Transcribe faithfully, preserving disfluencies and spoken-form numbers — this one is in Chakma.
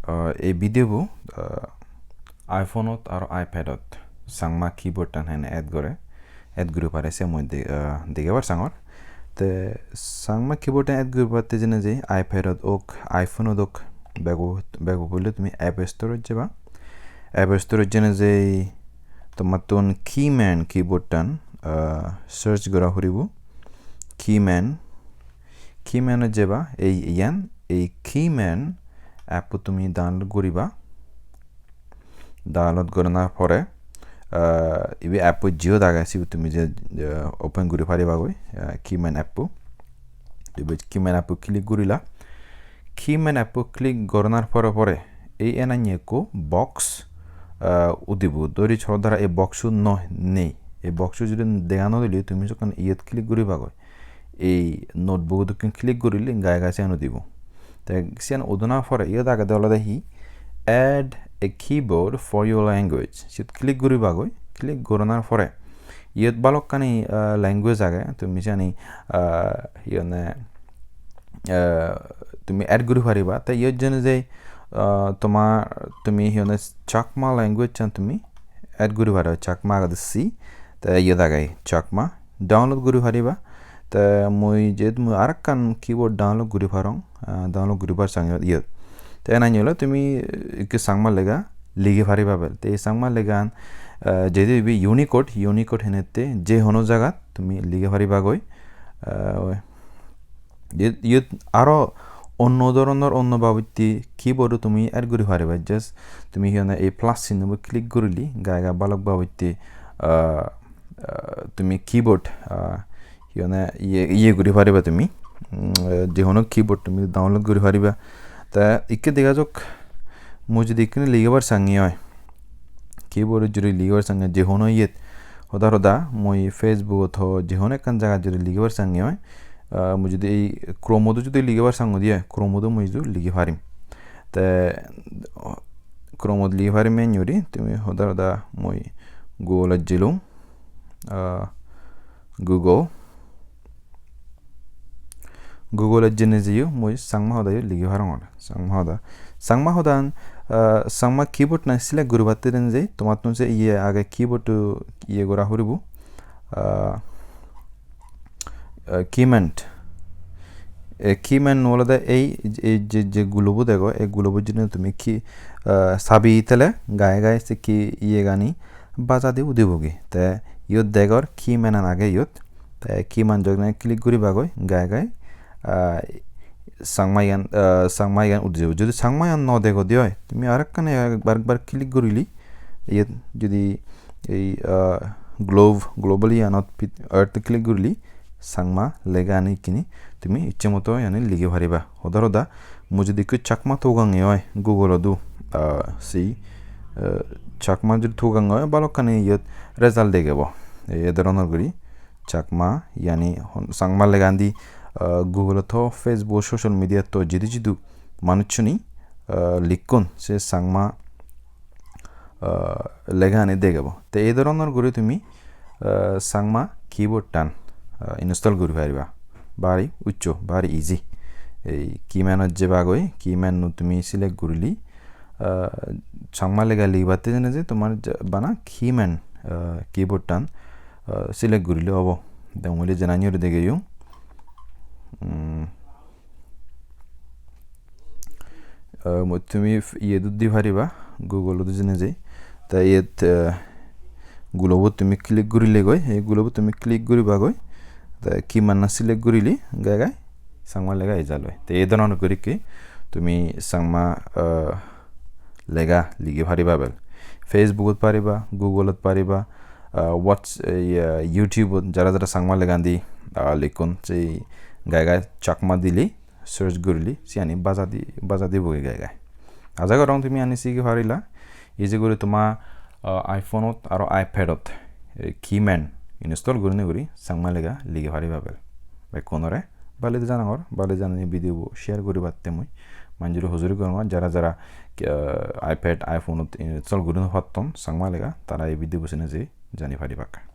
Ah, ei video bo, ah, iPhone-ot aro iPad-ot Changma keyboard-tan hene add gore, add guri pare se mui de-, ah, degebar sangor. Te Changma keyboard-tan add guribatte jene je iPad-ot ok, iPhone-ot ok, bego, bego bolle tumi App Store-ot jeba. App Store-ot jene je tomattun Keyman keyboard-tan, ah, search gora puribo. Keyman, Keyman-ot jeba, ei iyan, ei Keyman app-o tumi download guriba. Download goranar pore, ah, ibe app-o jiyot age, sibot tumi je, je open guri paribagoi, ah, Keyman app-o. Ibe Keyman app-o click gurila. Keyman app-o click goranar pore pore ei enanye ekko box, ah, udibo. Dori soro dara ei box-o no nei. Ei box-o judi dega no dile tumi jokkon iyot click guribagoi. Ei notebook-o dokken click gurile gai gai siyan udibo. Te siyan udona pore iyot agede olode hi, "Add a keyboard for your language." Siyot click guribagoi. Click goranar pore iyot balokkani, ah, language age. Tumi siyani, ah, hi honne, ah, tumi add guri pariba. Te iyot jene je, ah, toma, tumi hi honne Chakma language-an tumi add guri pariba. Chakma agede C, te iyot age Chakma. Download guri pariba. Te mui jiyot mui arekkan keyboard download guri parong, ah, download guribar sange iyot. Te enanye ole tumi ikko Changma lega ligi pariba bel. Te ei Changma legan, ah, jedi ibe Unicode, Unicode henette je hono jagat tumi ligi paribagoi. Ah, iyot, iyot aro onno doronor onno babotte keyboard-o tumi add guri pariba. Just tumi hi honne ei plus sinnobo click gurile gai gai balok babotte, ah, ah, tumi keyboard, ah, hi honne iye, iye guri pariba tumi. Mm, eh, je hono keyboard tumi download guri pariba. Te ikke dega jok, mui judi ikkene ligibar sange oi, keyboard-ot judi ligibar sange je hono iyet, hoda hoda mui Facebook-ot ho je hono ekkan jagat judi ligibar sange oi, ah, mui judi ei Chrome-ot judi ligibar sange oi, Chrome-ot mui idu ligi parim. Te Chrome-ot ligi parim enjuri, tumi hoda hoda mui Google-ot jilung, ah, Google. Google-ot jeinei jeyo mui Changma hodayo ligi parongor. Changma hoda. Changma hodan, ah, Changma keyboard-tan select guribatte den je tomattun se iye age keyboard-to iye gora puribo. Ah, ah, Keyman. E Keyman olode ei, ei je, je gulobo dego, ei gulobo jeinei tumi ki, ah, sabi tele gai gai se ki iyegani bajadi udibogi. Te iyot degor Keyman-an age iyot. Te Keyman jone click guribagoi gai gai, ah, Changma iyan, ah, Changma iyan udi jebo. Judi Changma iyan no degode oi, tumi arekkan ekbar, ekbar click gurile, iyot judi ei, ah, globe, global iyanot pit-, earth click gurile, Changma lega ani ikkini tumi icche moto iyani ligi pariba. Hoda hoda, mui judi ekko Chakma tugange oi Google-odu, ah, sei, ah, Chakma judi tugange oi, balokkani iyot result degebo. Ei, ei dhoronor guri Chakma, yani hon-, Changma legandi, ah, Google-ot to, Facebook, social media-t to jidu jidu manuchchuni, ah, likkon se Changma, ah, legani degebo. Te ei dhoronor guri tumi, ah, Changma keyboard-tan, ah, install guri pariba. Bari uccho, bari easy. Ei Keyman-ot jebagoi, Keyman-o tumi select gurile, ah, Changma lega ligibatte jene je tomar ja-, bana Keyman, ah, keyboard-tan, ah, select gurile obo. Degong bile jenani guri degeyung. Hmm. Ah, mo-, tumi f-, iyot udi pariba, Google-ot jeinei je. Te iyot, ah, gulobot tumi click gurile goi, ei gulobot tumi click guriba goi. Te Keyman-an select gurile gai gai Changma lega ejaloi. Te ei dhoronor guri ki tumi Changma, ah, lega ligi pariba bel. Facebook-ot pariba, Google-ot pariba, ah, Whats-, ei, ah, YouTube-ot jara jara Changma legandi, ah, likkon, sei gai gai Chakma dile, search gurile, siyani bajadi, bajadi bogi gai gai. Aja gorong tumi ani sigi parila, easy guri toma, ah, iPhone-ot aro iPad-ot, eh, Keyman install gurinei guri Changma lega ligi pariba bel. Bekkunore bale janangor, bale janei video bo share guribatte mui manjore hojoli gorongor, jara jara, ah, iPad, iPhone-ot install guri no patton Changma lega, tara ei video bo sene je jani paribak.